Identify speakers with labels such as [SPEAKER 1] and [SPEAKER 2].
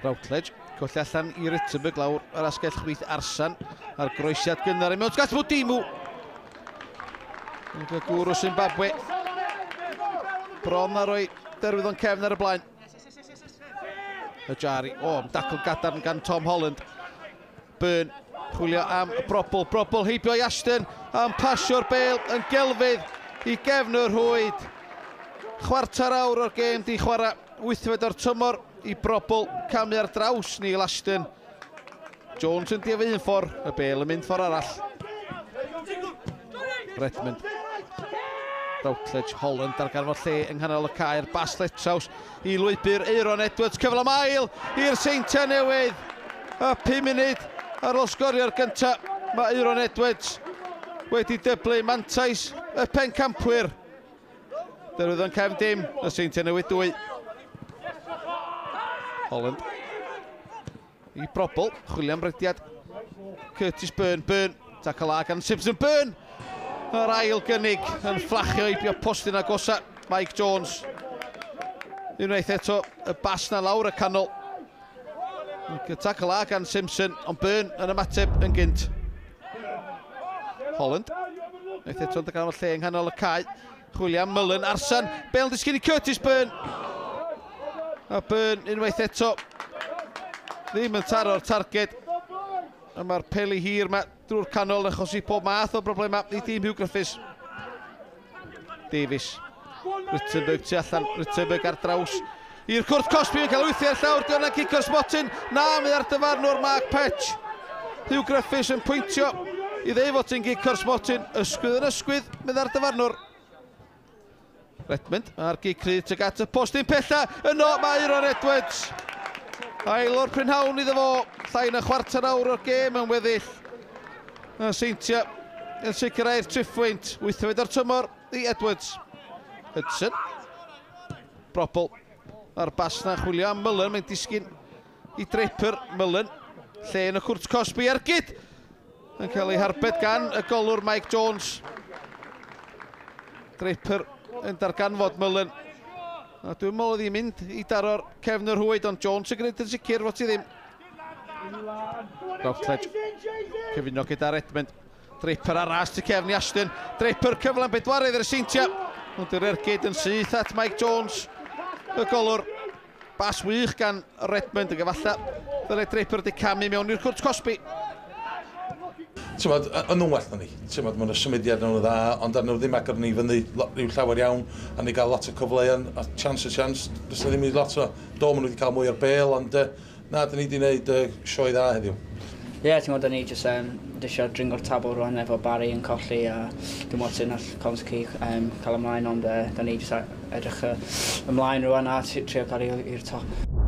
[SPEAKER 1] Routledge, colli allan i Rittenberg lawr yr asgell chwith Arsan a'r groesiad gynnar i mewn tuag at Mudimu. Yn cael gŵr o Zimbabwe. Bron a roi Derwyddon cefn ar y blaen. Y Jari, o, dacl gadarn gan Tom Holland. Byrne, chwilio am Brobbel. Brobbel heibio i Ashton, am pasio'r bel yn gelfydd i gefn y rhwyd. Chwarter awr o'r gêm di chwarae wythfed o'r tymor i Brobbel camu ar draws Neil Ashton. Jones yn diefu un ffordd, y bel yn mynd ffordd arall. Redmond. Routledge, Holland darganfod lle yng nghanol y caer, Bas Letraws i lwybr Aeron Edwards, cyfle am ail i'r Seintiau Newydd. A 5 munud ar ôl sgorio'r gyntaf, mae Aeron Edwards wedi dyblu mantais y pencampwyr. Derwyddon cefn dim, y Seintiau Newydd 2. Holland i Brobbel, chwilio am rediad Curtis Byrne, Byrne, tackle a gan Simpson, Byrne! Yr ail gynnig yn fflachio heibio postyn agosa Mike Jones. Unwaith eto y bas na lawr y canol. Tackle a gan Simpson, ond Byrne yn ymateb yn gynt. Holland. Unwaith eto yn darganfod lle yng nghanol y cae. Chwilio am Mullen, Arsan, bel disgyn i Curtis Byrne. A Byrne unwaith eto ddim yn taro'r targed. A mae'r peli hir yma drwy'r canol yn achosi pob math o broblemau i dîm Hugh Griffiths. Davies. Rittenberg tu allan. Rittenberg ar draws i'r cwrt cosbi yn cael wythio ar llawr. Di hwnna'n cico'r smotyn. Na, mi ar dyfarnwr Mark Petch. Hugh Griffiths yn pwyntio i ddeu fod ti'n gico'r smotyn. Ysgwydd yn ysgwydd, meddai'r dyfarnwr. Redmond a'r gic rhydd tuag at y postyn pella. Yno mae Aeron Edwards. Ail o'r prynhawn iddo fo. Llai na chwarter awr o'r gêm yn weddill. A Seintiau yn sicrhau'r triphwynt. Wythfed o'r tymor i Edwards. Hudson. Brobbel a'r bas na chwilio am Mullen. Mae'n disgyn i Draper. Mullen. Lle yn y cwrt cosbi ergyd. Yn cael ei harbed gan y golwr Mike Jones. Draper yn darganfod Mullen. A dwi'n meddwl oedd hi'n mynd i daro'r cefn yr rhwyd, ond Jones yn gwneud yn sicr fod ti ddim. Routledge cyfuno gyda Redmond. Draper ar ras tu cefn i Ashton. Draper cyfle am bedwaredd i'r Seintiau. Ond yr ergyd yn syth at Mike Jones, y golwr. Bas wych gan Redmond yn gyfalla. Ddylai Draper wedi camu mewn i'r cwrt cosbi.
[SPEAKER 2] Ti'n yn nhw'n well na ni. Ti'n maen nhw'n symudiad nhw'n dda, ond ar nhw ddim agor ni fyny rhyw llawer iawn, a ni gael lot o cyfleoedd, a chance a chance. Does na ddim i lot o, do, maen nhw wedi cael mwy o'r bel, ond na, dyn ni wedi gwneud sioe dda heddiw.
[SPEAKER 3] Ie, yeah, ti'n gwybod, ni jyst eisiau dringo'r tabl rwan efo Barry yn colli, a dwi'n meddwl sy'n all Conski cael ymlaen, ond da ni jyst edrych ymlaen rwan a trio cael i'r top.